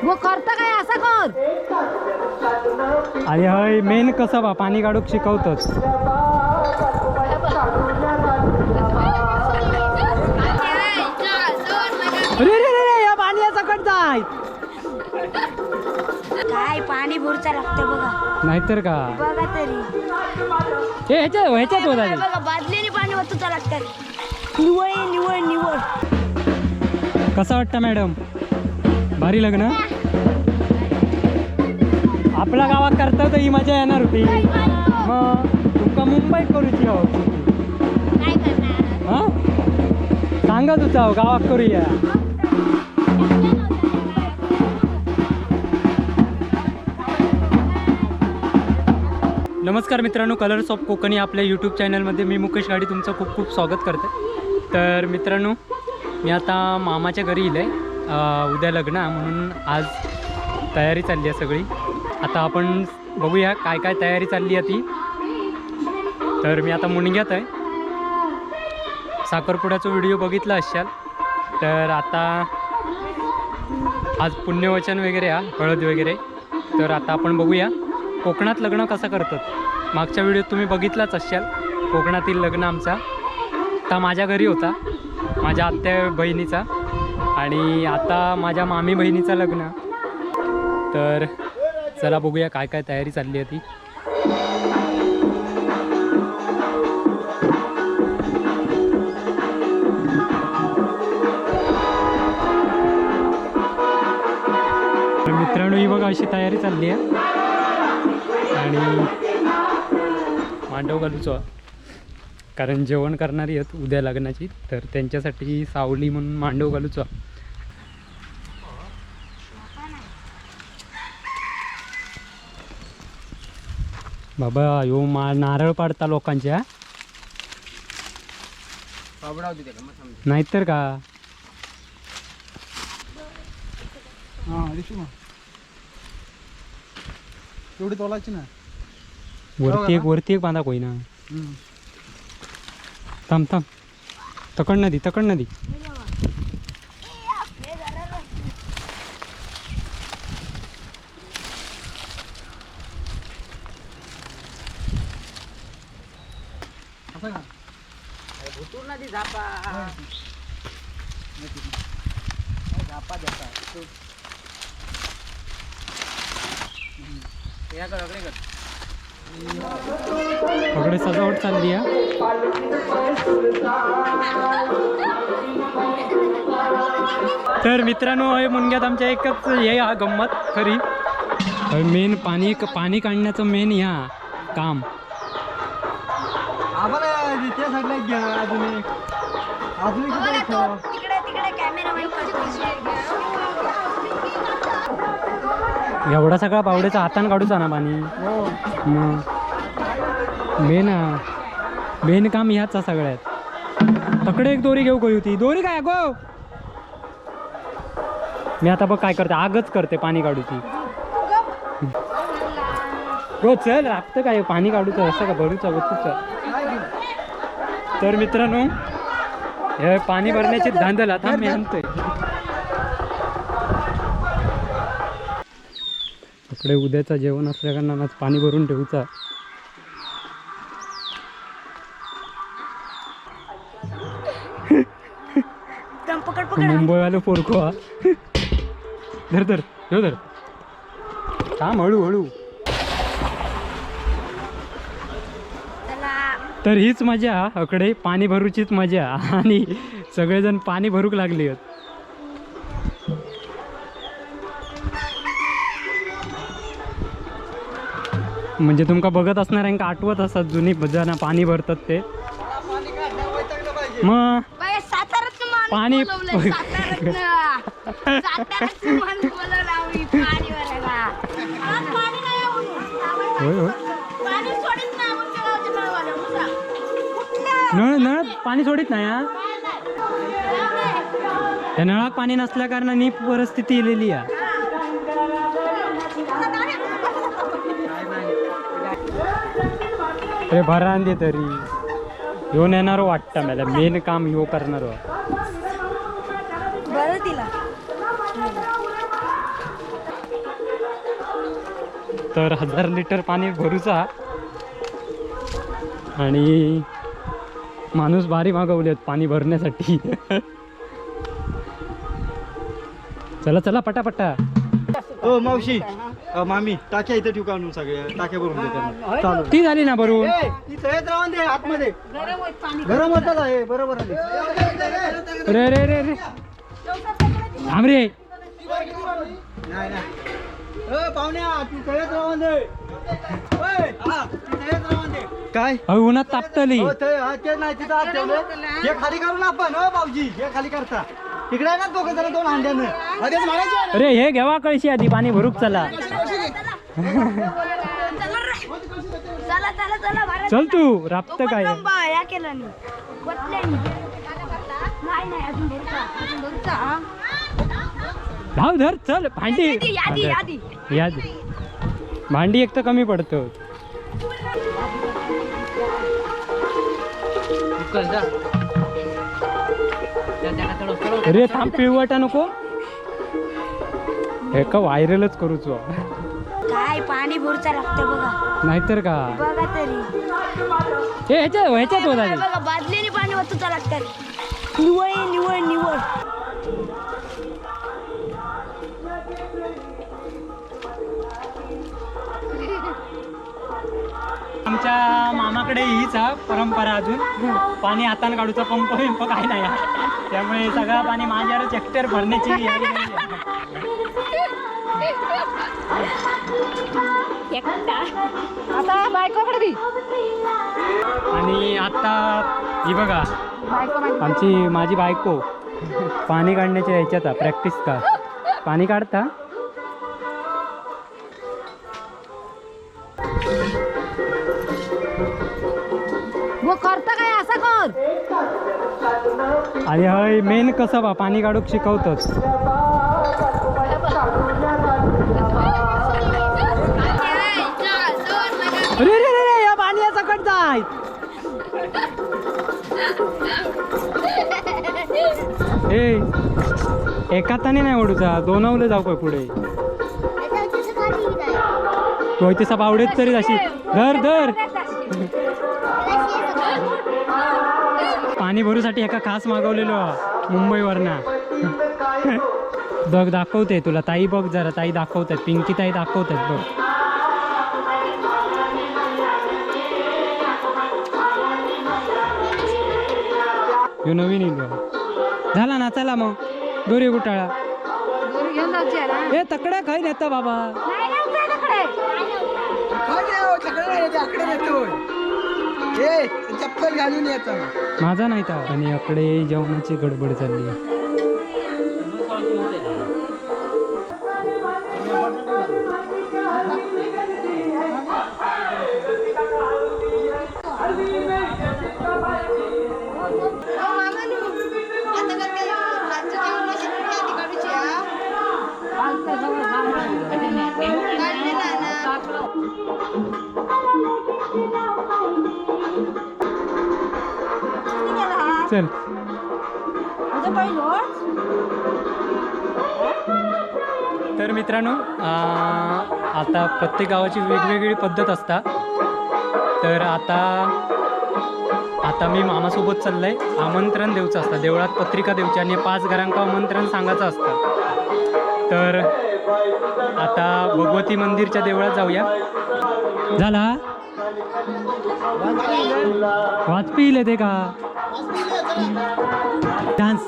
वो करता काय असा कर. आणि हय मेन कसं बा पाणी काढूक शिकवतच. अरे रे रे रे, या पाणी सकट जाय. काय पाणी भरचा लागतं बघा. नाहीतर का. बघा तरी. हे ह्याच्यात ह्याच्यात होत आहे. बघा बादलीने पाणी वतूचा लागतं. निवळ आहे, निवळ निवळ. कसं वाटतं मॅडम? भारी लग्न आपल्या गावात करता तर ही मजा येणार होती. मग तुमका मुंबईत करूची हो. काय करणार? हा सांगा तुझा हो, गावात करूया. नमस्कार मित्रांनो, कलर्स ऑफ कोकणी आपल्या यूट्यूब चॅनलमध्ये मी मुकेश गाडी तुमचं खूप खूप स्वागत करते. तर मित्रांनो, मी आता मामाच्या घरी येईल आहे. उद्या लग्न आहे म्हणून आज तयारी चालली आहे सगळी. आता आपण बघूया काय काय तयारी चालली आहे ती. तर मी आता मुणग्यात आहे. साखरपुड्याचा व्हिडिओ बघितला असाल. तर आता आज पुण्यवचन वगैरे आहे, हळद वगैरे. तर आता आपण बघूया कोकणात लग्न कसं करतात. मागच्या व्हिडिओत तुम्ही बघितलाच असाल कोकणातील लग्न आमचा. आता माझ्या घरी होता, माझ्या आत्या बहिणीचा, आणि आता माझ्या मामी बहिणीचा लग्न. तर चला बघूया काय काय तयारी चालली आहे ती. तर मित्रांनो, ही बघा अशी तयारी चालली आहे. आणि मांडव घालूचो, कारण जेवण करणारी आहेत उद्या लग्नाची, तर त्यांच्यासाठी सावली म्हणून मांडव घालूचो. बाबा यो मा नारळ पाडता लोकांच्या. नाहीतर का. हा दिसू ना एवढी तोलाची ना. वरती एक, वरती एक बांधा कोयना. थांब थांब, तकड नदी, तकड नदी. असं का? पकडे सजावट चालली आहे. तर मित्रांनो, हे मुनग्यात आमच्या एकच हे हा गंमत खरी. मेन पाणी पाणी काढण्याचं मेन ह्या काम. आम्हाला त्या साईडला एक घ्या, अजून एक, अजून एक बघा इथे तो ठेवा. तिकडे तिकडे कॅमेरामॅन. एवढा सगळा पावड्याचा हातानं काढूचा ना पाणी. हो. मग मेन मेन काम ह्याच हा सगळ्यात. तकडे एक दोरी घेऊ गई होती. दोरी काय गो? मी आता बघ काय करते, आगच करते पाणी काढूची. हो चल, राबतं काय पाणी काढूचं असं का भरूचा वतूचा. तर मित्रांनो, हे पाणी भरण्याची धांदल आता मी आणतोय. इकडे उद्याचा जेवण असल्या कारणानं आज पाणी भरून ठेवूचा. पकड पकड. मुंबईवाले पोरको हा. धर धर, ह्यो धर. थांब, हळू हळू. चला. तर हीच मजा अकडे पाणी भरूचीच मजा. आणि सगळेजण पाणी भरूक लागले आहेत. म्हणजे तुमका बघत असणाऱ्यांका आठवत असतात जुनी जण पाणी भरतात ते. मग बाई, साताऱ्यातनं माणूस पाणी- बोलवलंय, साताऱ्यातनं. साताऱ्यातनं माणूस बोलवलं आम्ही पाणी भरायला. आज पाणी नाही आहे म्हणून. होय होय. पाणी सोडित नाही आमच्या गावच्या नळवाला, मुसा. कुठल्या? नळ नळ पाणी सोडित नाही हा. त्या नळात पाणी नसल्या कारणाने ही परिस्थिती इलेली आहे. अरे भरान दे तरी ह्यो नेणार वाटतं मला. मेन काम ह्यो करणार. बरं तिला. तर 1000 लिटर पाणी भरूचा. आणि माणूस भारी मागवलेत पाणी भरण्यासाठी. चला चला पटापटा. हो मावशी, मामी, टाक्या इथे ठेवू का आणून? सगळ्या टाक्या भरून दे त्यांना. चालेल. ती झाली ना भरून? ए, इथे राहून दे आतमध्ये, गरम होत आहे. बरोबर आले. रे रे रे रे, थांब रे. नाही नाही, ए, पाहुण्या, तिथेच राहून दे. ओय, हा, तिथेच राहून दे. काय? अहो, उन्हात तापतली. हो, ते हा, ते नाही तिथं आत ठेवले. हे खाली करू ना आपण. हो भाऊजी, हे खाली करता. इकडे आहे ना दोघं जण दोन हांड्यानं. हा, तेच मारायचे आहे ना. अरे हे घेवा कळशी, आधी पाणी भरूक चला. चला रे. चला चला चला भारत. चल तू राबत तो काय. पण लंबा या केलं नाही, वतल्यानी. नाही नाही, अजून भरूचा, अजून भरूचा, हा. धाव धर, चल भांडी. यादी यादी यादी. यादी भांडी एक तर कमी पडतो. अरे थांब, पिळवटा नको. हे का व्हायरलच करूच. काय पाणी भरूचा लागतं बघा. नाहीतर का. बघा तरी. हे ह्याच्यात ह्याच्यात होत बघा, आली. बघा, बादलीने पाणी वतूचा लागतात. निवळ आहे, निवळ निवळ. आमच्या मामाकडे हीच हा परंपरा अजून, पाणी हातानं काढूचा, पंप बिंप काय नाही हा. त्यामुळे सगळं पाणी माझ्यावरच हेक्टर भरण्याची यादी नाही आहे. आता बायकोकडे दी. आणि आता ही बघा बायको माझी. आमची, माझी बायको पाणी काढण्याच्या ह्याच्यात प्रॅक्टिस का पाणी काढता. वो करता काय, असं कर. आणि हय मेन कसं बा पाणी काढूक शिकवतच. अरे रे रे रे, या पाणी सकट जाय. ए, एका ताने नाही ओढूचा, दोनवले जाऊ काय पुढे. तो इथे सब आवडेत तरी जाशी. धर धर. पाणी भरूसाठी एका खास मागवलेलो मुंबईवरना. बघ दाखवते तुला ताई, बघ जरा ताई दाखवतात, पिंकी ताई दाखवतात बघ. ह्यो नवीन येईल बघ. झाला ना, चला मग दोरी गुटाळा. दोरी घेऊन जायची आहे ना. ए तकड्या खाई नेता बाबा. नाही नाही, उचल तिकडे. चप्पल घालून येतो. माझा नाही तर. आणि इकडे जेवणाची गडबड चालली आहे. चल. तर मित्रांनो, आता प्रत्येक गावाची वेगवेगळी पद्धत असतात. तर आता आता मी मामासोबत चाललंय. आमंत्रण द्यायचं असतं देवळात, पत्रिका द्यायची आणि 5 घरांका आमंत्रण सांगायचं असतं. तर आता भगवती मंदिरच्या देवळात जाऊया. झाला वाजपी ते का डान्स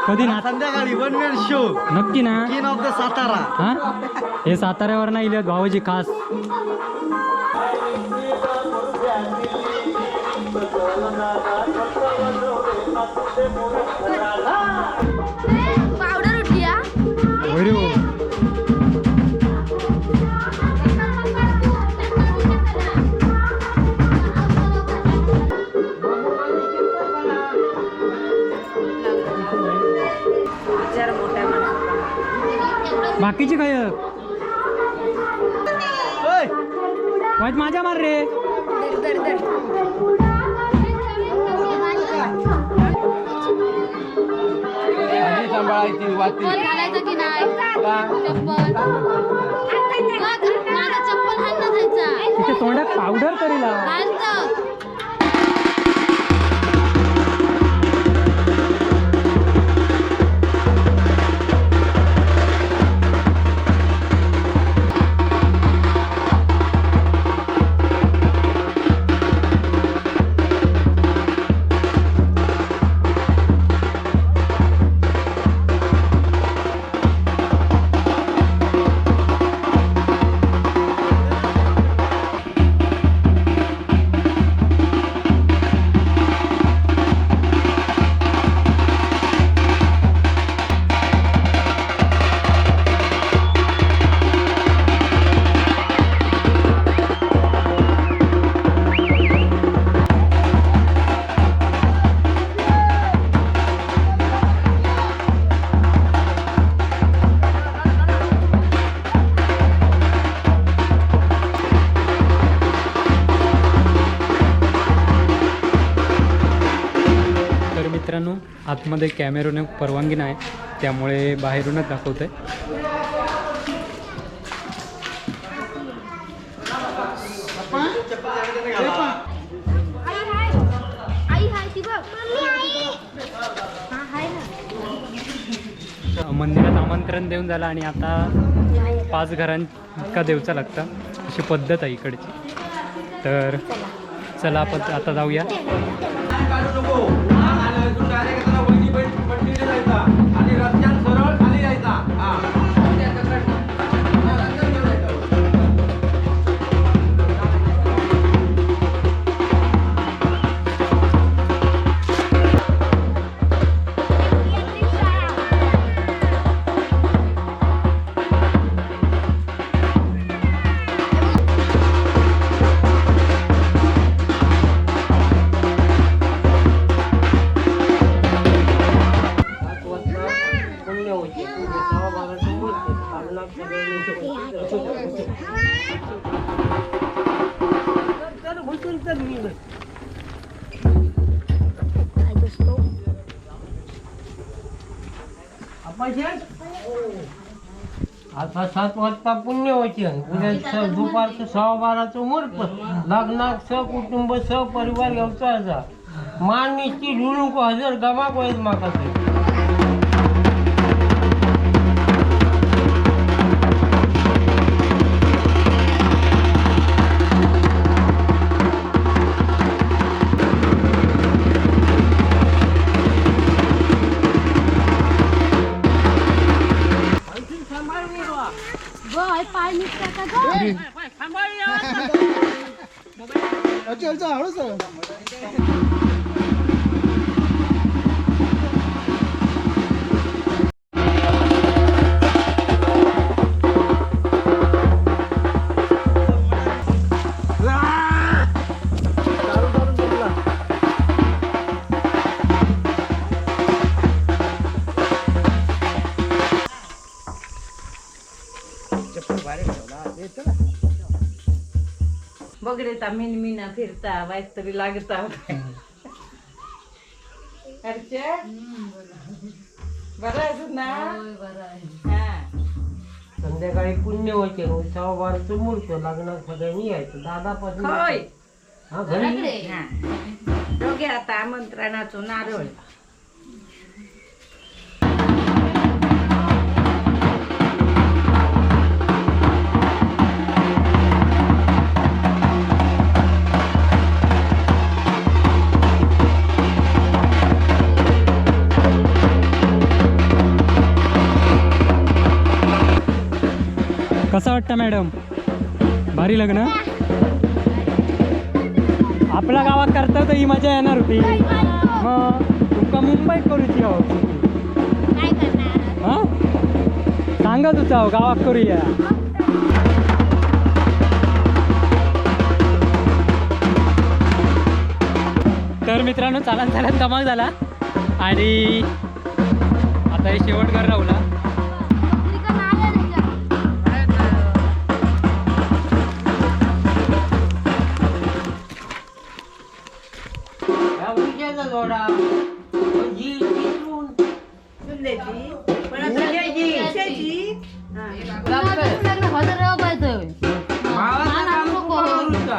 कधी ना? संध्याकाळी वन मॅन शो. नक्की ना? King of the Satara. हा, हे साताऱ्यावर नाही इलेत भाऊजी खास. पावडर उठली हा. होय रे हो. बाकीची काय? ओय, वाईट माझ्या मार रे. दर दर दर. चप्पल घालायचं की नाही? चप्पल. बघ, माझं चप्पल. तोंडात पावडर तरी लाव. घालतो. तर मित्रांनो, आतमध्ये कॅमेरोने परवानगी नाही, त्यामुळे बाहेरूनच दाखवत आहे. आई हाय, आई हाय, ती बघ. हा हाय ना. मंदिरात आमंत्रण देऊन झालं आणि आता 5 घरांका देवचा लागता, अशी पद्धत आहे इकडची. तर चला आपण आता जाऊया. काढू नको. आणि इथून डायरेक्ट त्याला वहिनी बंडीने जायचा आणि रस्त्यात सरळ खाली जायचा. हा. हा, रस्त्यात सरळ जायचा. आता 7 वाजता पुण्यवचन, उद्या दुपारचं 12:15चं मुहूर्त. लग्नात सहकुटुंब सहपरिवार येवचा असा मान निश्चित नको हजर गमा कोयत माका ते. बघ, पाय निघतात का गं? अच्छा अच्छा, हळूच आहे. बगडेता मिनमिना फिरता वाईट तरी लागता. अर्चे बरं आहेस ना? हा. संध्याकाळी पुण्यवचन, 12:15चं मुहूर्त. लग्नात सगळ्यांनी यायचं दादा पासून. खय? हा घरी. हा. दोघे आता आमंत्रणाचो नारळ. कसं वाटतं मॅडम? भारी लग्न आपल्या गावात करता तर ही मजा येणार होती. मग तुमका मुंबईत करूची हो. काय करणार? हा सांगा तुझा हो, गावात करूया. तर मित्रांनो, चालत चालत धमाक झाला आणि आता हे शेवट घर राहुला. पत्रिका नाही आहे त्याच्यात. ह्या उद्याचा जोडा जी ती सून. चुल्ल्याची पण आता उद्याची. लग्न हजर राहावं पाहिजे. भावाचं काम नको. तुका करूचा.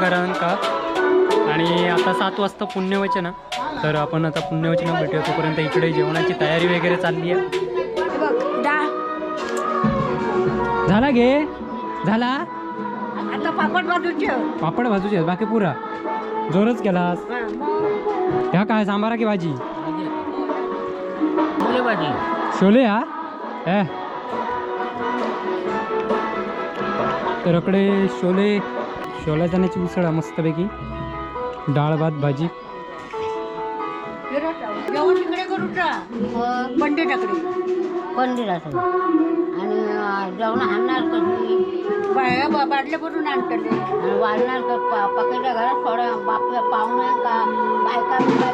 घरांका. आणि आता 7 वाजता पुण्यवचन आहे. तर आपण आता पुण्यवचन भेटूया. तोपर्यंत इकडे जेवणाची तयारी वगैरे चालली आहे. हे बघ डाळ. झाला घे झाला. आता पापड बाजूचे. पापड भाजूचे आहेत, बाकी पुरा जोरच केलास. ह्या काय सांबारा की भाजी? भाजी. शोले हा ए तर इकडे शोले, शोला चण्याची उसळ आहे मस्तपैकी, डाळ भात भाजी. जेवण तिकडे करू का पंडिताकडे? पंडिताकडे. आणि जेवण आणणार कशी? बाया बादल्या भरून आणतले. आणि वाढणार का? पकेच्या घरात थोड्या बाप पाहुण्या का बायका बिका.